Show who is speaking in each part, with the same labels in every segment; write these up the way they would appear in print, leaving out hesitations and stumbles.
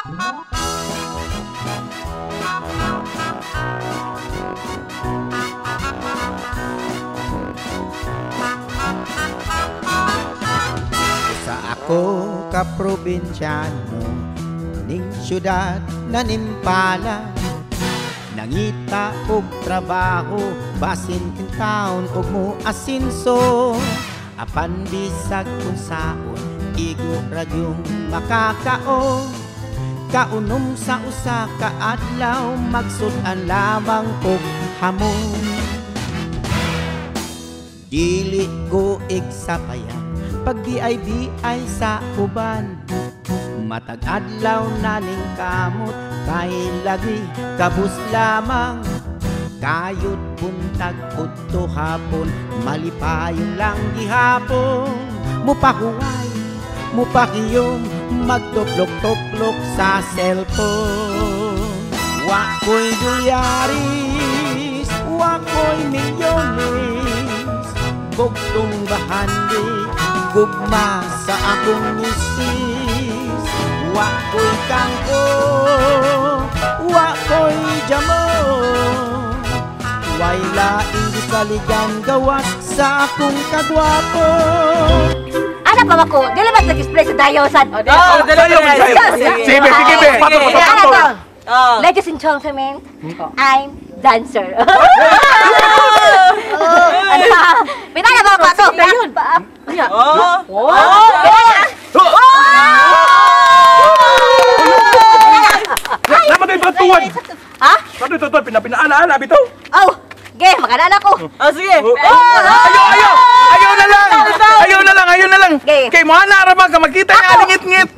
Speaker 1: Sa ako ka probinsyano ning syudad na nimpala, nangita og trabaho basin kintaon og mo asinso, apan bisag unsaon igo ra gyung makakaon. Kaunom sa usa ka adlaw magsud-an lamang og hamon. Dili ko igsapayan pag BIBI sa uban, matag adlaw na ning kamot kay lagi kabus lamang. Kayod buntag udto hapon malipayon lang gihapon, mupahuway mupakiyom magtuplok-tuplok sa cellphone. Wa ko'y dolyaris, wa ko'y milyones, bugtong bahandi gugma sa akong misis. Wa ko'y kangko, wa ko'y jamon, way laing gisaligan gawas sa akong kagwapo.
Speaker 2: Ano pa ba ko? Dili ba nag-display sa dayosan?
Speaker 3: Sige, sige, be.
Speaker 2: Ladies and gentlemen, I'm dancer. Ano? Pinala ba ako ito? Dayon.
Speaker 3: Dapat ay tuwad.
Speaker 2: Ha?
Speaker 3: Dapat ay tuwad. Pinaala-ala, bitaw.
Speaker 2: Oh, ge, makanala ko.
Speaker 4: Oh, sige.
Speaker 3: Ayaw, ayaw. Ayaw na lang. Ayaw na lang, ayaw na lang. Kay mo ana ra ba ka makita niya alingit-ngit.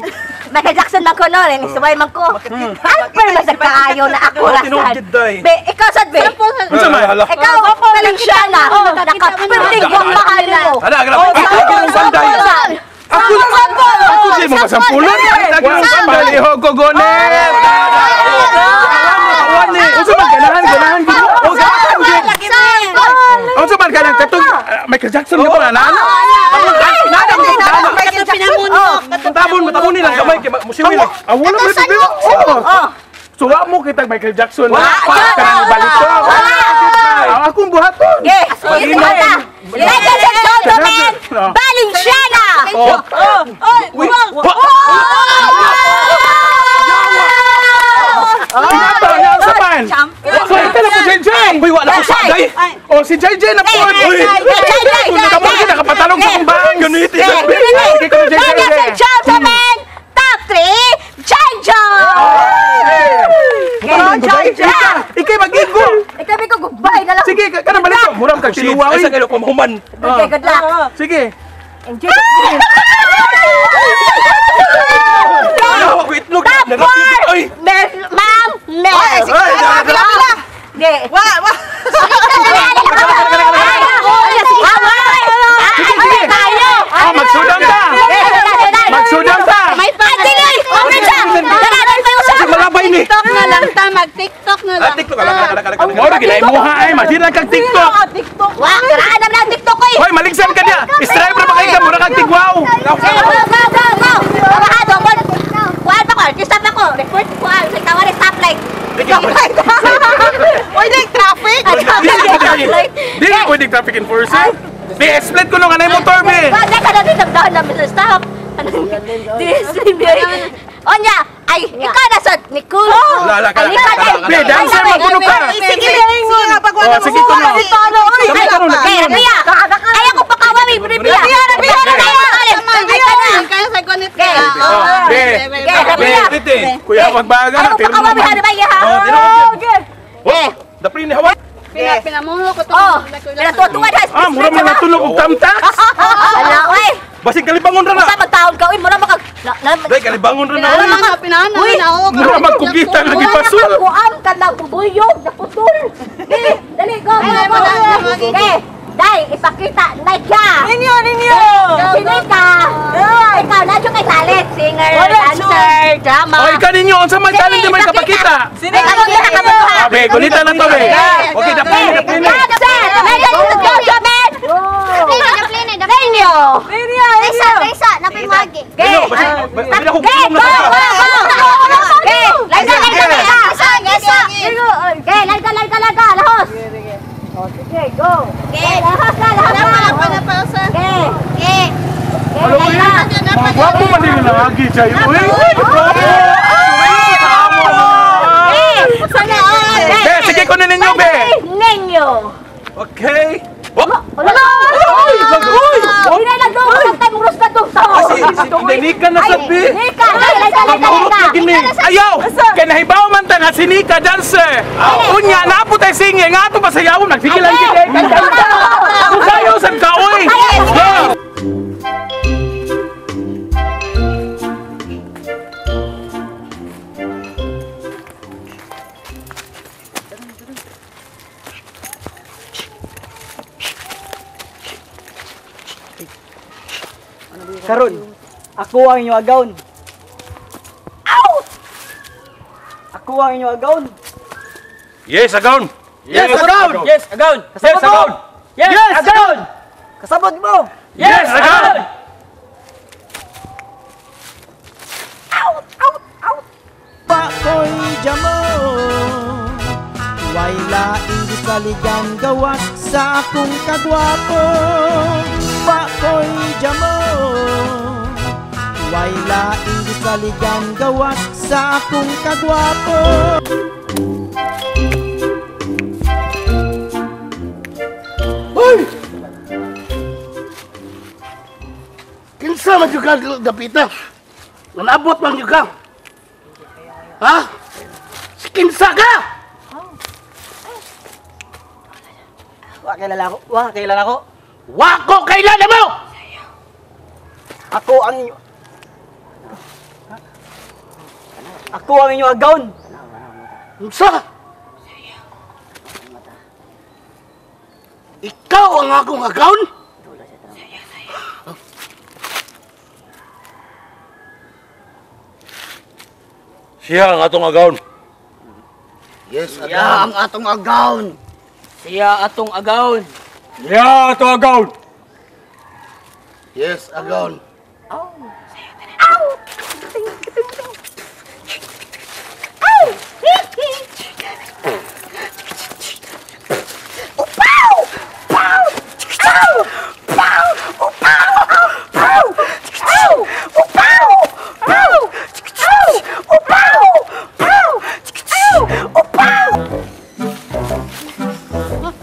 Speaker 2: Michael Jackson man ko no, nisubay man ko. Alper man sa kaayo na ako rasan. Be, ikaw sad be.
Speaker 3: Unsa man?
Speaker 2: Ikaw Valenciana. Nakaperting kong mahal mo.
Speaker 3: Ana, grabe. Ako ako ako si mo kasampulan. Palihog ko gonet. Wani, unsa man ganahan ganahan gid. O ganahan gid. Unsa man ganahan katong Michael Jackson nga ba na? Tabon, matabon nila gamay kay musiwi. Ah, wala may problema. Oh. So wa mo kitag Michael Jackson. Wa ka balito. Akong buhaton.
Speaker 2: Yes. Ladies and gentlemen, Valenciana.
Speaker 3: Oh. So ikaw na po JJ. Uy, wala ko sa day. Oh, si JJ na po. Uy. Kamo lagi nakapatalong sa akong bang. Ganito. Sige ko JJ.
Speaker 2: Ladies and gentlemen, top 3, JJ.
Speaker 3: JJ. Ikay mag-igo.
Speaker 2: Ikay mag-igo, goodbye na lang.
Speaker 3: Sige, kanang balito. Muram kag tiluwa. Ay, sa kayo kumahuman.
Speaker 2: Okay, good luck.
Speaker 3: Sige.
Speaker 2: Enjoy the game.
Speaker 3: Itlog. Ay.
Speaker 2: Ma'am, Mel.
Speaker 4: Ay, wa, wa.
Speaker 3: Sige, sige. Ah, magsudang ta. Magsudang ta.
Speaker 2: May pantinoy.
Speaker 3: Malabay ni.
Speaker 5: TikTok na lang ta, mag-TikTok na lang.
Speaker 3: TikTok ala. Moro gilay mo ha ay, masira kag TikTok.
Speaker 5: TikTok.
Speaker 2: Wa, karaan na lang TikTok oy.
Speaker 3: Hoy, maligsan ka niya. Striver pa kay ka, mura kag tigwaw.
Speaker 2: Go, go, go, go. Kabahado ko. Kuan pa ko, artista pa ko. Report kuan sa tawar stoplight.
Speaker 5: Oy, di traffic.
Speaker 3: Dili pwede traffic enforcer. Di split ko nung anay motor be.
Speaker 2: Ba, ka na dito down na Mr. Stop. Di stream. Onya, ay ikaw na sa Nicole.
Speaker 3: Wala ka. Be, dancer man kuno ka.
Speaker 5: Sige, sige, pag wala
Speaker 3: Sige kuno.
Speaker 2: Ay, ay ako pakawawi, Bria.
Speaker 5: Bria, Bria, Kaya sa konit ka.
Speaker 3: Be, be, kuya wag baga.
Speaker 2: Ako pakawawi ha, ba ha?
Speaker 3: Oh, dapri ni hawa.
Speaker 5: Pinamuno ko to.
Speaker 2: Oh, pinatutuan ha.
Speaker 3: Ah, mura man natulog og tamtax.
Speaker 2: Ala, oy.
Speaker 3: Basig kalibangon ra na.
Speaker 2: Sa magtaon ka, uy, mura makag
Speaker 3: Day kalibangon ra na.
Speaker 5: Pinana na ako.
Speaker 3: Mura magkugita lagi pasul.
Speaker 2: Kuam ka lang bubuyog, naputol. Dali, dali, go, go, go. Okay. Day, ipakita na ka.
Speaker 4: Ninyo, ninyo.
Speaker 2: Sinika. Ikaw na kay talent, singer, dancer, drama.
Speaker 3: Oy, kaninyo unsa may talent di may kapakita?
Speaker 4: Sinika.
Speaker 3: Abe, gunita na to be. Okay, dapli, dapli.
Speaker 2: Dancer, ladies and gentlemen. Ninyo.
Speaker 5: Ninyo.
Speaker 6: Reza, Reza, napimagi.
Speaker 3: Go, go, go. Jay, uy!
Speaker 2: Sana all.
Speaker 3: Be, sige ko na ninyo, be!
Speaker 2: Ninyo.
Speaker 3: Okay. Oh!
Speaker 2: Wala!
Speaker 3: Uy! Uy!
Speaker 2: Hindi lang doon! Pagkantay mong rosna doon!
Speaker 3: Ay, si Nika na sabi!
Speaker 2: Nika! Dali, dali, dali, dali!
Speaker 3: Ayaw! Kaya nahibaw man ta nga si Nika dancer! Unya, napo tayo singi! Nga ato pasayawon! Nagsige lang gid eh! Musayo sad ka, uy!
Speaker 4: Karon, ako ang inyong agaon. Out! Ako ang inyong agaon.
Speaker 3: Yes, agaon!
Speaker 4: Yes, agaon! Yes, agaon!
Speaker 3: Yes, agaon!
Speaker 4: Yes, agaon! Kasabot mo!
Speaker 3: Yes, agaon!
Speaker 1: Out, out, out! Pakoy jamo, way laing gisaligan gawas sa akong kagwapo. Pakoy jamo, way laing gisaligan gawas sa akong kagwapo.
Speaker 6: Uy! Kinsa man jud ka dapita? Nanabot man jud ka? Ha? Kinsa ka?
Speaker 4: Wa kilala ko. Wa kilala ko.
Speaker 6: Wa ko kailan mo!
Speaker 4: Ako ang inyo. Ako ang inyong agaon.
Speaker 6: Unsa? Ikaw ang akong agaon?
Speaker 3: Siya ang atong agaon.
Speaker 6: Yes,
Speaker 4: Siya ang atong agaon. Siya atong agaon.
Speaker 3: Siya atong agaon.
Speaker 6: Yes, agaon.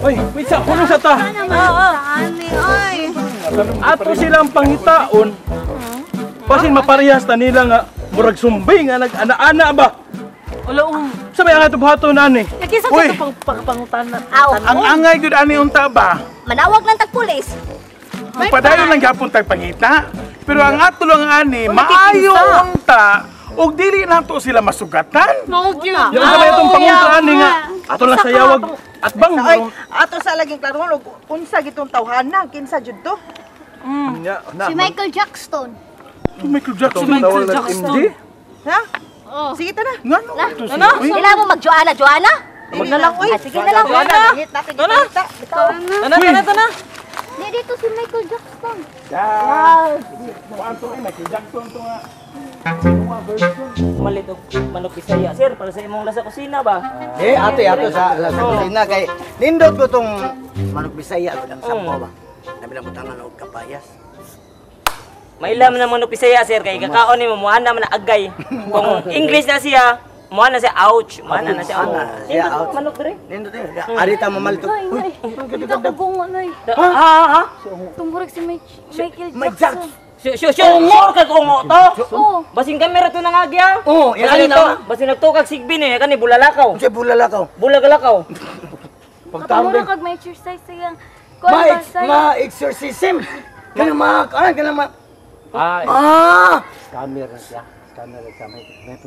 Speaker 3: Uy, wait sa, puno sa ta. Ato silang pangitaon. Basin maparehas ta nila nga murag sumbi nga nag-ana-ana ba.
Speaker 7: Wala
Speaker 3: Sa may ang ato buhaton ani.
Speaker 7: Nakisa
Speaker 3: Uy.
Speaker 7: sa pang pangutana.
Speaker 2: Aw!
Speaker 3: Ang angay gyud ani unta ba?
Speaker 2: Manawag lang tag-pulis.
Speaker 3: Padayon lang gyapon tag pangita. Pero ang ato lang ani maayo unta ug dili nato sila masugatan.
Speaker 7: Mao gyud.
Speaker 3: Yung sa may atong pangunta ani nga ato lang sayawag at bang.
Speaker 5: Ay, ato sa laging klarohon og unsa gitong tawhana, kinsa jud to?
Speaker 3: Si
Speaker 8: Michael Jackson.
Speaker 3: Michael Jackson.
Speaker 7: Si Michael Jackson.
Speaker 5: Ha? Sige ta na.
Speaker 3: Ngano to siya? Uy.
Speaker 2: Sila mo mag-Joanna, Joanna?
Speaker 5: Wag na lang oy.
Speaker 2: Ah, sige na lang.
Speaker 5: Joanna, tana.
Speaker 7: Tana, tana, tana.
Speaker 8: Di dito si Michael Jackson.
Speaker 3: Kuan to ay Michael Jackson to nga.
Speaker 4: Malit og manok Bisaya, sir, para sa imong lasa kusina ba?
Speaker 1: Eh, ate, ato sa kusina kay nindot ko tong manok Bisaya ko ng sampo ba. Nabi lang butangan og kapayas.
Speaker 4: Mailam na manok Bisaya, sir, kay kakaon nimo muha na man agay. Kung English na siya, muha na siya ouch, muha na siya ouch.
Speaker 1: Siya,
Speaker 4: Nindot
Speaker 1: ouch.
Speaker 4: manok dire.
Speaker 1: Nindot eh. Ari ta mamalito.
Speaker 8: Ay, ay. Dito ko bungo na.
Speaker 4: Ha ha ha.
Speaker 8: Tumurag si Michael
Speaker 1: May
Speaker 8: Jackson.
Speaker 4: Sure, sure, sure kag ungo to.
Speaker 8: Oo.
Speaker 4: Basin kamera to nangagya.
Speaker 1: Oo, yan
Speaker 4: Basin
Speaker 1: na.
Speaker 4: nagto, basin nagtukag sigbin eh, kani bulalakaw.
Speaker 1: Unsay bulalakaw?
Speaker 4: Bulagalakaw.
Speaker 8: Katumura kag may exercise sayang. Kuan ba say?
Speaker 1: Ma exorcism. Kana ma kana ma. Ah,
Speaker 9: Scammer na siya. Scammer na siya. May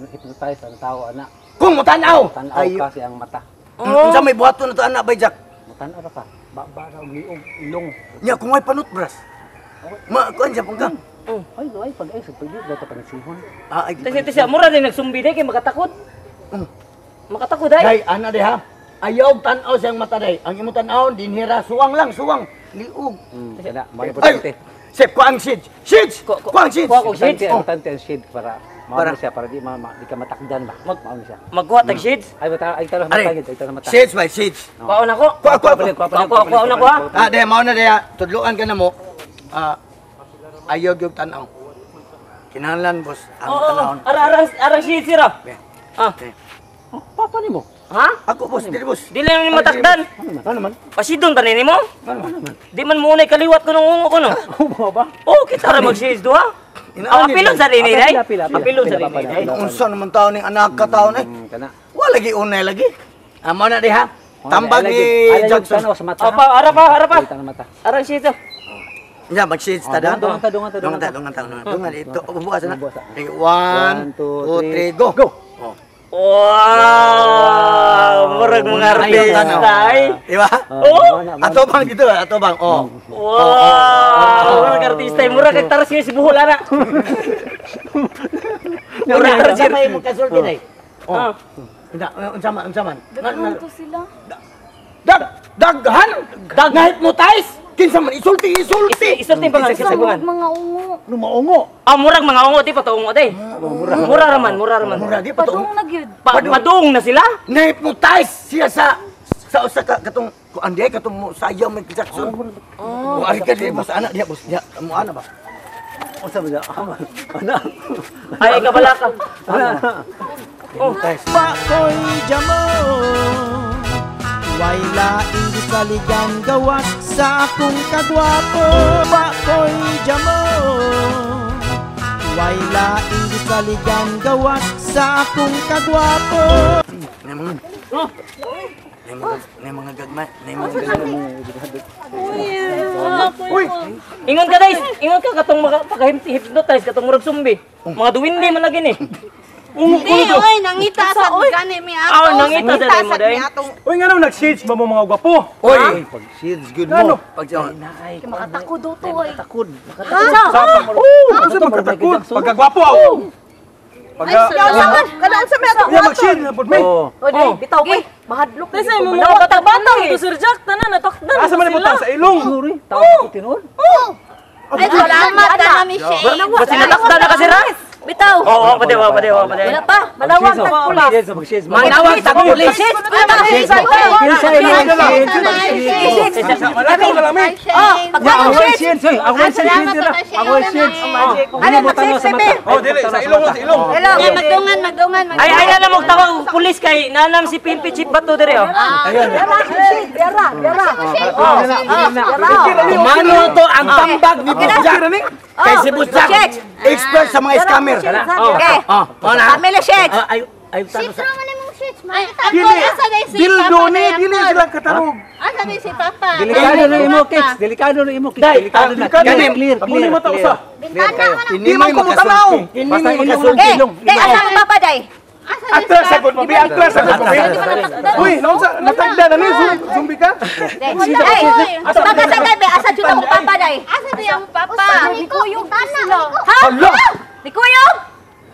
Speaker 9: hypnotize ang tao, anak.
Speaker 1: kung mutanaw.
Speaker 9: Tanaw
Speaker 1: Ay,
Speaker 9: ka siyang mata.
Speaker 1: unsa may buhaton na to anak bay Jack?
Speaker 9: Matanaw ra ka. Baba ra og liog, ilong.
Speaker 1: Nya kung may panutbras. Ma kuan siya pong ka.
Speaker 9: Ay, ay, pag ay, sa pwede, dato panisihon.
Speaker 1: Ah, ay.
Speaker 4: Tasi tasi mura din nagsumbi day kay makatakot. Makatakot ay.
Speaker 1: Day, ana day ha. Ayaw tan-aw siyang mata day. Ang imong tan-awon dinhira suwang lang, suwang. Liog.
Speaker 9: Kana, mga
Speaker 1: Ay,
Speaker 9: importante.
Speaker 1: Sep, kuang shades. Shades! Kuang shades!
Speaker 4: Kuha kog shades.
Speaker 9: Importante, importante ang shade para
Speaker 1: Para-
Speaker 9: mauna siya, para di, di ka matakdan ba? Mauna siya.
Speaker 4: Magkuha tag shades.
Speaker 9: Ay, mata, ay, talo
Speaker 1: Are,
Speaker 9: mata, ay, talo mata.
Speaker 1: Shades ba? Shades.
Speaker 4: Kuhaon ako.
Speaker 1: Kuha, kuha,
Speaker 9: Kuha,
Speaker 1: kuha.
Speaker 9: kuha,
Speaker 4: Kuha, kuha, kuha, kuha.
Speaker 1: Ah, day, mauna day ha. Tudluan ka na mo. Ah, ayaw yung tan-aw. Kinahanglan boss ang tanawon.
Speaker 4: Ara si sira. Ah.
Speaker 9: Papa nimo.
Speaker 4: Ha?
Speaker 1: Ako boss, dili boss.
Speaker 4: Dili na ni matakdan.
Speaker 1: Ano man?
Speaker 4: Pasidon ta nini mo? Di man mo unay kaliwat ko nung ungo ko no.
Speaker 9: Mo ba?
Speaker 4: Oh, kita ra mag-shades duha. Apilon sa rini day. Apilon sa rini day.
Speaker 1: Unsa naman taon ning anak ka taon eh. Wala lagi unay lagi. Amo na diha. Tambag ni Jackson.
Speaker 4: Apa, ara pa, ara pa. Ara shades.
Speaker 1: Ya, mag-shades ta da. Dungan ta, dungan ta, dungan ito. Bukas na. 1 2 3 go. Go.
Speaker 4: Wow! Murag mga artista ay.
Speaker 1: Di ba?
Speaker 4: Oh!
Speaker 1: Ato bang dito, ato bang. Oh.
Speaker 4: Wow! Murag artista ay. Murag kag taras nga si buhol ana.
Speaker 1: Murag artista may mo kasulti day. Oh. Unsa man, unsa man.
Speaker 8: Daghan to sila.
Speaker 1: Daghan! Nahipnotize! Kinsa man isulti, isulti.
Speaker 4: Isulti pa nga sa
Speaker 8: Murag mga ungo.
Speaker 1: Lumaungo.
Speaker 4: Ah, murag mga ungo di pa to ungo day. Mura ra man, mura ra man.
Speaker 1: Mura di pa to.
Speaker 8: Padung na gyud.
Speaker 4: Padung na sila?
Speaker 1: Nahipnotize siya sa usa ka katong kuan di katong sayaw Michael Jackson. Oh. Ari ka di boss ana diha boss diha mo ana ba?
Speaker 9: Unsa ba? Ana.
Speaker 4: Ay kabala ka.
Speaker 1: Oh,
Speaker 10: Pakoy jamo. Way laing gisaligan gawas sa akong kagwapo. Pakoy jamo. Way laing gisaligan gawas sa akong kagwapo.
Speaker 1: Nay mga gagmay, nay mga gagmay.
Speaker 4: Uy, ingon ka guys, ingon ka katong pagka-hypnotize katong murag sumbi. Mga duwindi man lagi ni.
Speaker 5: Hindi, oy, nangita sa gani mi ato.
Speaker 4: Ah, nangita sa mo day.
Speaker 3: Uy, ngano nag-shades ba mo mga gwapo?
Speaker 1: Uy, pag-shades good mo. Pag
Speaker 8: Makatakod do to oy.
Speaker 9: Makatakod.
Speaker 3: Oh, unsa makatakod? Pagkagwapo aw.
Speaker 5: Ay, kada unsa may ato.
Speaker 3: Ya mag-shades na pud mi.
Speaker 9: Oh.
Speaker 2: Oy, bitaw koy. Mahadlok.
Speaker 7: Kasi mo mga bata-bata to Sir Jack tanan natakdan.
Speaker 3: Asa man ibutang sa ilong?
Speaker 9: Sorry, tao ko tinuod.
Speaker 5: Ay, salamat na mi Shane.
Speaker 4: Basta natakdan na kasi ra.
Speaker 2: Bitaw.
Speaker 4: Oo, pwede, pwede, pwede.
Speaker 2: Wala pa. Manawag tag pulis.
Speaker 9: Mag-shades,
Speaker 4: Manawag tag pulis.
Speaker 2: Oh, pagkatapos
Speaker 9: shades, oy. Ako shades dira. Ako shades.
Speaker 2: Ano mag-shades bebe?
Speaker 3: Oh, dili sa ilong, sa ilong.
Speaker 5: Ya, magdungan, magdungan,
Speaker 4: Ay, ay na mo tawag pulis kay nanam si Pimpi Chief Bato dire oh.
Speaker 2: Biara, biara.
Speaker 1: Mano to ang tambag ni Boss Jack. Kay si Boss Jack, expert sa mga scammer.
Speaker 2: Okay. Family shades.
Speaker 1: Ay, ay, tano sa...
Speaker 3: Dili, dildo ni, dili sila katarog.
Speaker 5: Asa ni si Papa?
Speaker 9: Delikado na imo kicks, delikado na imo kicks, delikado na. Clear, clear.
Speaker 3: mata usa.
Speaker 1: Hindi man
Speaker 3: kumutanaw.
Speaker 9: Basta ilong,
Speaker 2: Okay.
Speaker 9: ilong.
Speaker 2: Kay asa ang papa day?
Speaker 3: Atras sa good mabi, atras sa good mabi. Uy, naunsa natagda na ni zumbi ka?
Speaker 2: Ay, pagkasa day be, asa jud ang papa day?
Speaker 5: Asa ni ang papa?
Speaker 8: Nikuyog to sila.
Speaker 2: Ha?
Speaker 3: Ala!
Speaker 2: Nikuyog?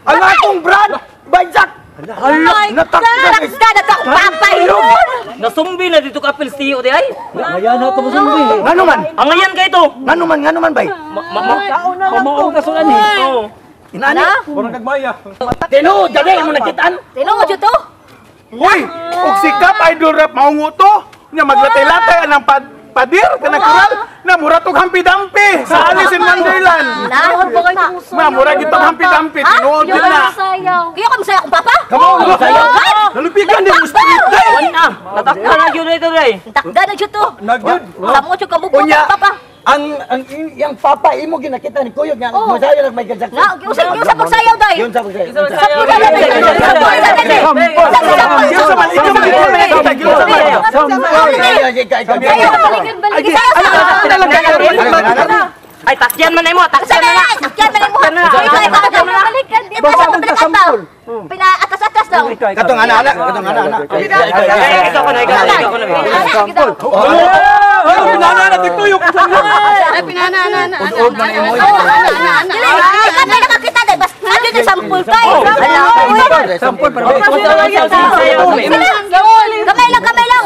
Speaker 1: Ang atong brand, by Jack. Hala, natagda.
Speaker 2: Natakda na to akong papa yun.
Speaker 4: Nasumbi na dito ka apil tiyo di ay.
Speaker 9: Ngayon na to mo zumbi.
Speaker 1: Ngano man?
Speaker 4: Angayan kay to.
Speaker 1: Ngano man, ngano man bay?
Speaker 9: Pamaong kasulan eh.
Speaker 4: Oo.
Speaker 1: Inani?
Speaker 3: Murag kagmaya.
Speaker 1: Tinuod gani mo nakitaan?
Speaker 2: Tinuod jud to?
Speaker 3: Uy, og sikap idol rap maungo to. Nya maglatay-latay anang padir kanang kural na mura tog hampi-dampi sa Alice in Wonderland. Ma mura gitong hampi-dampi tinuod jud na.
Speaker 2: Kiyo ka masaya akong papa?
Speaker 3: Come on, nalupikan din mo spirit day.
Speaker 4: Wala. Natakda na jud ito day.
Speaker 2: Takda na jud to.
Speaker 3: Nagyud.
Speaker 2: Samo jud ka bubot
Speaker 1: Unya,
Speaker 2: papa.
Speaker 1: Ang yang papa imo ginakita ni Kuyog nga mosayo nag Michael Jackson.
Speaker 2: Na, giusa giusa pagsayaw day.
Speaker 1: Yun sa pagsayaw.
Speaker 2: Sa pula na day. Sa pula na day.
Speaker 3: Giusa man ikaw man nakita giusa man.
Speaker 2: Sayaw
Speaker 8: Balikan, balikan.
Speaker 4: Ay takyan man na imo, takyan na na.
Speaker 2: Takyan man imo. Ikaw ikaw
Speaker 8: Balikan, di
Speaker 2: Ikaw sa balikan daw. Pina-atas-atas daw.
Speaker 1: Katong ana ana, katong ana ana.
Speaker 4: Ay, ikaw ko na, ikaw na, ikaw ko na.
Speaker 3: Ay, pinana na tigtuyok.
Speaker 5: Ay, pinana na na.
Speaker 1: Ud-ud man imo.
Speaker 2: Dili, ikaw na nakakita day basta jud ang sampol kay.
Speaker 9: Sampol para
Speaker 2: Gamay lang, gamay lang.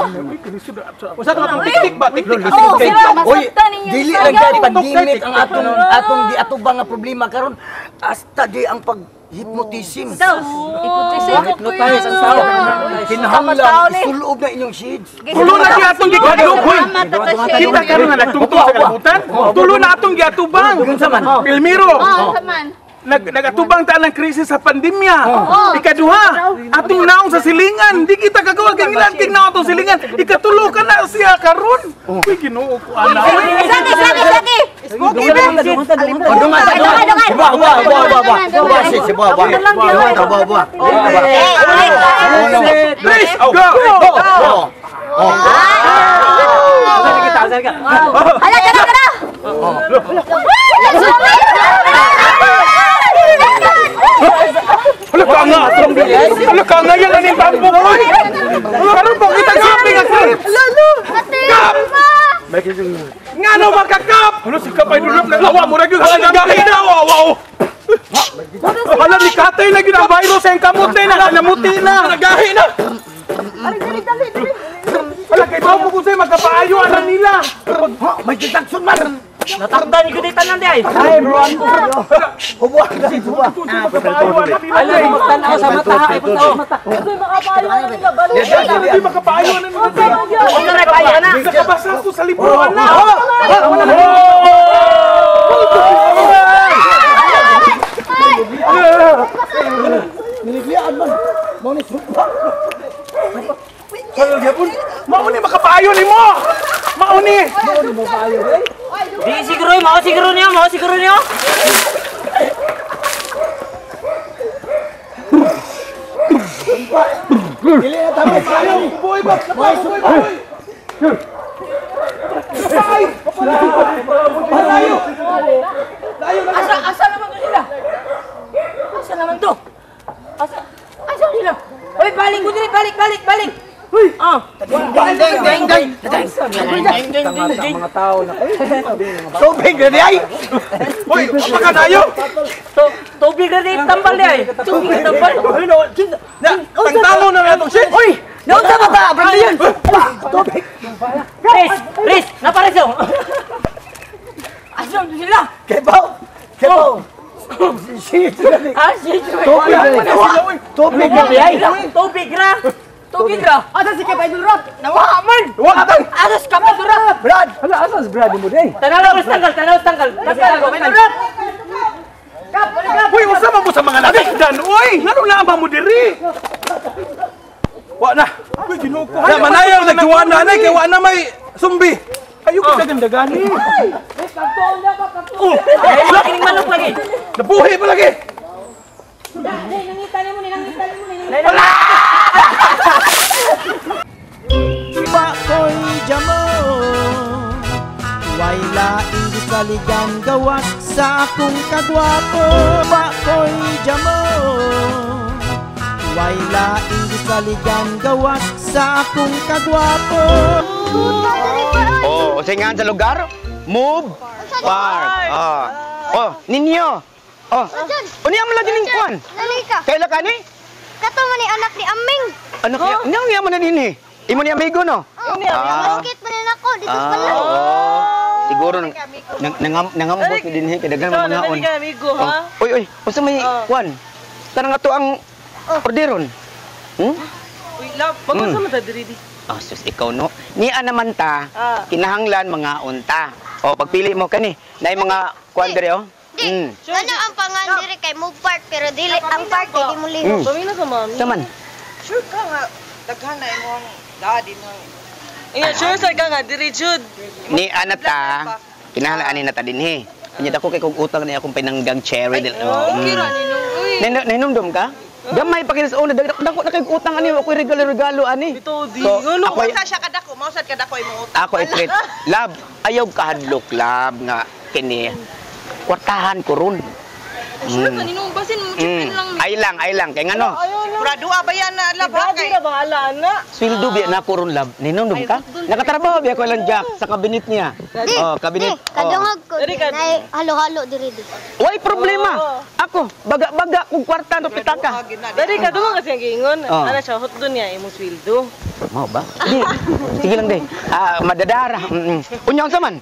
Speaker 3: Usa ka pang tik-tik ba? Tik-tik.
Speaker 2: Oh,
Speaker 1: Oy, dili lang kay pandemic ang atong atong giatubang nga problema karon. Hasta di ang pag-hypnotism.
Speaker 9: Hypnotize ang tao.
Speaker 1: Kinahanglan isulob na inyong shades.
Speaker 3: Tulo na di atong gikadlok hoy. Kita karon nga nagtungtong sa kalibutan. Tulo na atong giatubang.
Speaker 1: Unsa man?
Speaker 3: Pilmiro.
Speaker 5: Oh, unsa man?
Speaker 3: Nagatubang ta ng krisis sa pandemya. Ikaduha, atong naong sa silingan. Di kita kagawa kay ngilanting naong atong silingan. Ikatulo ka na siya karon. Uy, Ginoo ko ana.
Speaker 2: Sagi, sagi, sagi.
Speaker 3: Smoky ba?
Speaker 1: Dungan, dungan. Buah, buah, buah, buah, buah. Buah, si buah, buah. Buah, buah, buah.
Speaker 3: Please, go.
Speaker 1: Go. Oh.
Speaker 2: Hala, tara, tara.
Speaker 3: Hala ka nga, hala ka nga yan aning bambok. Karon po kita shopping ang crepes. Kap! Ngano ba ka kap? Hala si Kap ay dulop na lawa mo ra gyud hala nagahi na wow. Hala ni katay lagi na virus ang kamot na namuti na nagahi na.
Speaker 2: Dali, dali, dali.
Speaker 3: Hala kay tao ko say magkapaayo ana nila.
Speaker 1: May gitakson man.
Speaker 4: Natakdan ko dito tanan di ay.
Speaker 1: Ay, bro. Hubuan kasi hubuan.
Speaker 4: Ala magtan-aw sa mata ay pagtao mata.
Speaker 7: Kasi makapaayo na nila balik.
Speaker 3: Hindi makapaayo na nila.
Speaker 4: Wala ra kaya na.
Speaker 3: Nakabasa ko sa libro ana.
Speaker 1: Niliglian man. Mao ni sumpa.
Speaker 3: Mao ni makapaayo nimo. Mao ni.
Speaker 1: Mao ni mapaayo eh.
Speaker 4: Di siguro, mao siguro niyo, mao siguro niyo.
Speaker 1: Dili na tama kayo.
Speaker 3: Boy ba? Boy, boy. Ay! Layo. Layo.
Speaker 4: Asa naman to sila? Asa naman to? Asa sila? Oy, balik ko diri, balik, balik, balik. Uy, ah.
Speaker 1: Ding ding ding ding.
Speaker 4: Ding ding.
Speaker 9: Mga tao na.
Speaker 1: Tubig na di ay.
Speaker 3: Hoy, apa ka nayo?
Speaker 4: Tubig na di tambal di ay. Tubig na tambal.
Speaker 3: Tangtalo na natong shit.
Speaker 4: Uy, naunsa ba ta? Brandon.
Speaker 1: Tubig.
Speaker 4: Riz, Riz, napareso. Asa sila?
Speaker 1: Kebaw. Kebaw. Shit.
Speaker 4: Ah, shit.
Speaker 1: Tubig na di. Tubig na di ay.
Speaker 4: Tubig ra. Tubig ra.
Speaker 5: Asa si Kap Idol Rap?
Speaker 4: Nawa man.
Speaker 3: Wa tan.
Speaker 4: Asa si Kap Idol Rap?
Speaker 1: Brad.
Speaker 9: Hala, asa si Brad mo day?
Speaker 4: Tanaw tanggal, tanaw tanggal. Tanggal.
Speaker 5: Idol Rap! Kap, balik Kap!
Speaker 3: Uy, unsa man mo sa mga natakdan? Uy, ngano na ba mo diri?
Speaker 11: Wa na.
Speaker 3: Uy, Ginoo ko.
Speaker 11: Na manayaw nagjuwa na anay kay wa na may sumbi.
Speaker 3: Ayo ko dagandagani.
Speaker 4: Oh, ay, kining manok lagi.
Speaker 11: Nabuhi pa lagi.
Speaker 7: Nangita nimo, nangita nimo.
Speaker 4: Wala!
Speaker 10: Wa ko'y jamo, way laing gisaligan gawas sa akong kagwapo. Wa ko'y jamo, way laing gisaligan gawas sa akong kagwapo.
Speaker 12: Oh, usingan sa lugar? Move Park. Oh, oh ninyo. Oh. Unya man lagi ning kuan. Kaila kani?
Speaker 8: Kato man ni anak ni Aming.
Speaker 12: Anak ni niya niya man dinhi. Imo ni amigo no?
Speaker 8: Oh, ah. Man nako dito pa lang.
Speaker 12: Oh. Siguro nang nangambot ni dinhi kay daghan man mga on.
Speaker 7: Amigo ha.
Speaker 12: Oy oy, unsa may kuan? Tanang ato ang orderon. Hmm?
Speaker 7: Uy, love, bago sa man ta diri di.
Speaker 12: Oh, sus, ikaw no. Niya naman ta, kinahanglan mga unta. O, pagpili mo kani, naay mga kuan diri oh.
Speaker 8: Di, ano ang pangan diri kay Move Park pero dili ang park kay di mo lihok.
Speaker 7: Pamina sa mami.
Speaker 12: Saman.
Speaker 5: Sure ka nga daghan na imong daddy no.
Speaker 7: Inga sure sa ka nga diri jud.
Speaker 12: Ni ana ta, kinahanglan ani na ta dinhi. Unya dako kay kog utang ni akong pinanggang cherry dil. Oh.
Speaker 7: Okay ra nino. Uy.
Speaker 12: Nahinumdum ka? Gamay pa kinis una dako na kay utang ani ako'y regalo-regalo ani.
Speaker 7: Bitaw di.
Speaker 12: So,
Speaker 7: Ano?
Speaker 12: ako'y
Speaker 5: Sa siya kadako, mausad kadako imong utang.
Speaker 12: ako i-treat. Love, ayaw kahadlok love nga kini. Kwartahan ko ron.
Speaker 7: Sure ka nino basin mo chipin lang.
Speaker 12: Ay lang, ay lang. Kay ngano?
Speaker 5: Pura duha ba yan na love ha
Speaker 7: Grabe
Speaker 5: kay?
Speaker 7: ra bahala na.
Speaker 12: Sweldo biya na ko ron love. Ninumdum ka? Nakatrabaho biya ko lang Jack sa kabinet niya.
Speaker 8: Di,
Speaker 12: Oh, kabinet.
Speaker 8: di, kadungog ko
Speaker 7: Diri ka.
Speaker 8: nay halo-halo diri di.
Speaker 12: Way problema. Ako, baga-baga kung kwarta no pitaka.
Speaker 7: Dali ka dungo kasi ang giingon.
Speaker 12: Oh.
Speaker 7: Ana siya hot dun niya imong sweldo.
Speaker 12: Mao ba? Di. Sige lang day. Ah, madadara. Unya unsa man?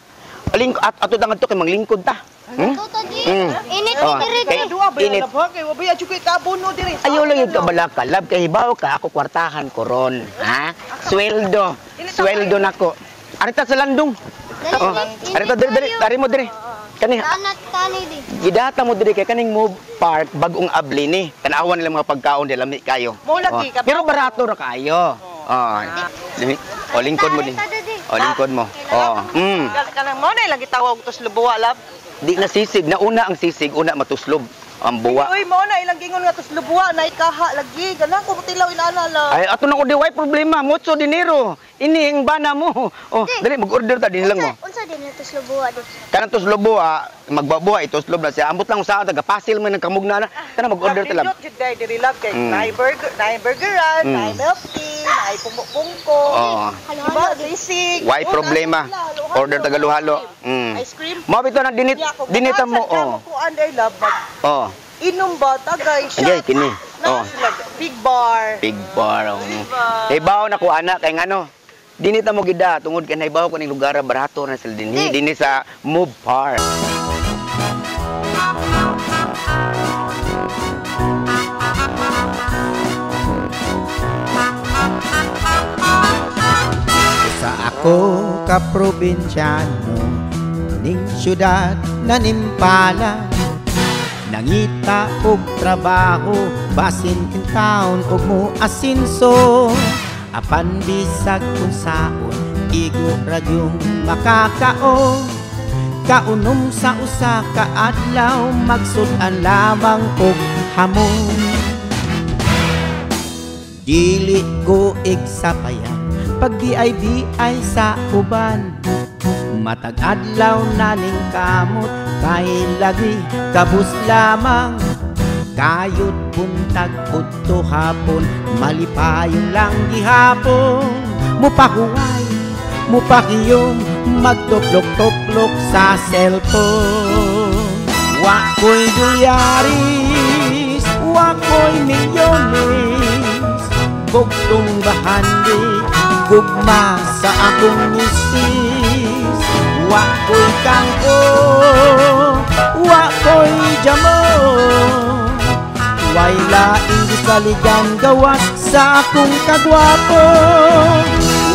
Speaker 12: Lingko at ato dangan to kay manglingkod ta. Hmm?
Speaker 8: Tuto di.
Speaker 12: Mm.
Speaker 8: Init
Speaker 12: Oh,
Speaker 8: ni diri di.
Speaker 12: kay-
Speaker 5: Duha ba yan
Speaker 12: Init.
Speaker 5: love ha kay wa ba yan kay kabuno diri.
Speaker 12: Ayaw lang yung kabalaka, love, kay hibaw ka, ako kwartahan ko ron. Ha? Sweldo. Sweldo nako. Arita sa landong.
Speaker 8: Dali,
Speaker 12: Oh,
Speaker 8: di,
Speaker 12: arita
Speaker 8: init
Speaker 12: diri diri,
Speaker 8: kayo.
Speaker 12: ari mo diri. Kani
Speaker 8: Kanat kani di.
Speaker 12: Gidata mo diri kay kaning Move Park bagong abli ni. Tan-awan nila mga pagkaon di lami kayo.
Speaker 7: Mo lagi ka.
Speaker 12: Pero barato ra kayo. Oh. O lingkod mo din. O lingkod mo. Oh.
Speaker 7: Kanang mo na ilang gitawag tuslob buwa lab.
Speaker 12: Di na sisig, nauna ang sisig, una matuslob ang buwa.
Speaker 7: Uy, mo na ilang gingon nga tuslob buwa na ikaha lagi. Ganang ko tilaw inana la.
Speaker 12: Ay, ato na ko di way problema, mucho dinero. Ini ang bana mo. Oh, dali mag-order ta din lang mo.
Speaker 8: Unsa din na tuslob buwa di?
Speaker 12: Kanang tuslob buwa, magbabuwa ituslob na siya. Ambot lang sa taga pasil man ng kamugna na. Tana mag-order ta lang.
Speaker 7: Nindot jud day diri lab kay naay burger, naay burgeran, naay milk tea, naay pungko.
Speaker 12: Oo.
Speaker 7: Diba? Sisig.
Speaker 12: Why
Speaker 7: Oh,
Speaker 12: problema?
Speaker 7: nasa sila, halo-halo.
Speaker 12: Order tagaluhalo.
Speaker 7: Ice cream.
Speaker 12: Mao bitaw na dinit dinita mo oh.
Speaker 7: Kuan day lab mag
Speaker 12: Oh.
Speaker 7: inom ba tagay
Speaker 12: Agay
Speaker 7: siya.
Speaker 12: kini. Oh.
Speaker 7: Sila, big bar.
Speaker 12: Big bar. Oh. Hibaw na ko anak kay ngano. Dinita mo gida tungod kay nahibaw ko ning lugar barato na sila dinhi dinhi sa Move Park.
Speaker 10: Sa ako ka probinsyano ning syudad na nimpala, nangita og trabaho basin kintaon og mo asinso, apan bisag kun saon igo ra gyung makakaon, kaunom sa usa ka adlaw magsud-an lamang og hamon. Dili ko igsapayan pag di ay sa uban, matag adlaw na ning kamot kay lagi kabus lamang, kayod buntag udto hapon malipayon lang gihapon, mupahuway mupakiyom magtuplok-tuplok sa cellphone. Wa ko'y dolyaris, wa ko'y milyones, bugtong bahandi gugma sa akong misis. Wa ko'y kangko, wa ko'y jamo, way laing gisaligan gawas sa akong kagwapo.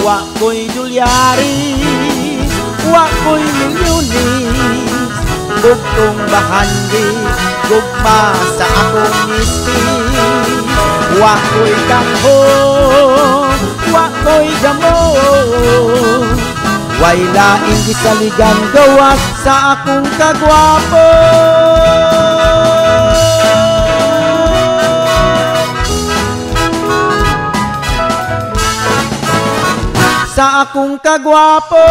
Speaker 10: Wa ko'y dolyaris, wa ko'y milyones, bugtong bahandi gugma sa akong misis. Wa ko'y kangho, wa ko'y jamo, way laing gisaligan gawas sa akong kagwapo. Sa akong kagwapo.